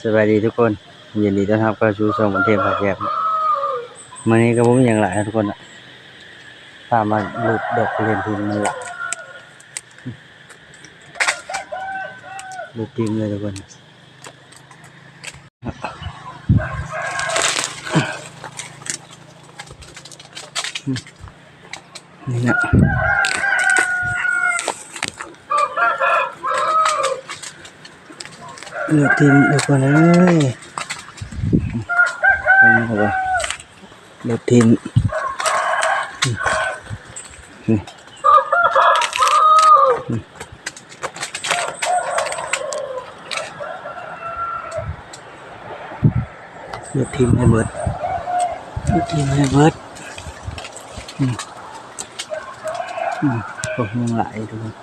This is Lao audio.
ສະບາຍດີທຸກຄົນ ຍິນດີຕ້ອນຮັບເຂົ້າສູ່ຊ່ອງບຸນເທບພາແຊບ. ມື້ນີ້ກໍບໍ່ມີຫຍັງຫຼາຍນະທຸກຄົນນະ ພາມາຫຼຸດດອກທຸລຽນທີ່ມັນຫຼາຍ ຫຼຸດຖິ້ມເລີຍທຸກຄົນ. ນີ້ນະ ເລືອດຖິ້ມທຸກຄົນເອີຍ ເລືອດຖິ້ມ ນີ້ ເລືອດຖິ້ມໃຫ້ເບິດ ເລືອດຖິ້ມໃຫ້ເບິດ ອືມ ອືມ ໂອ້ ຍັງຫຼາຍຢູ່.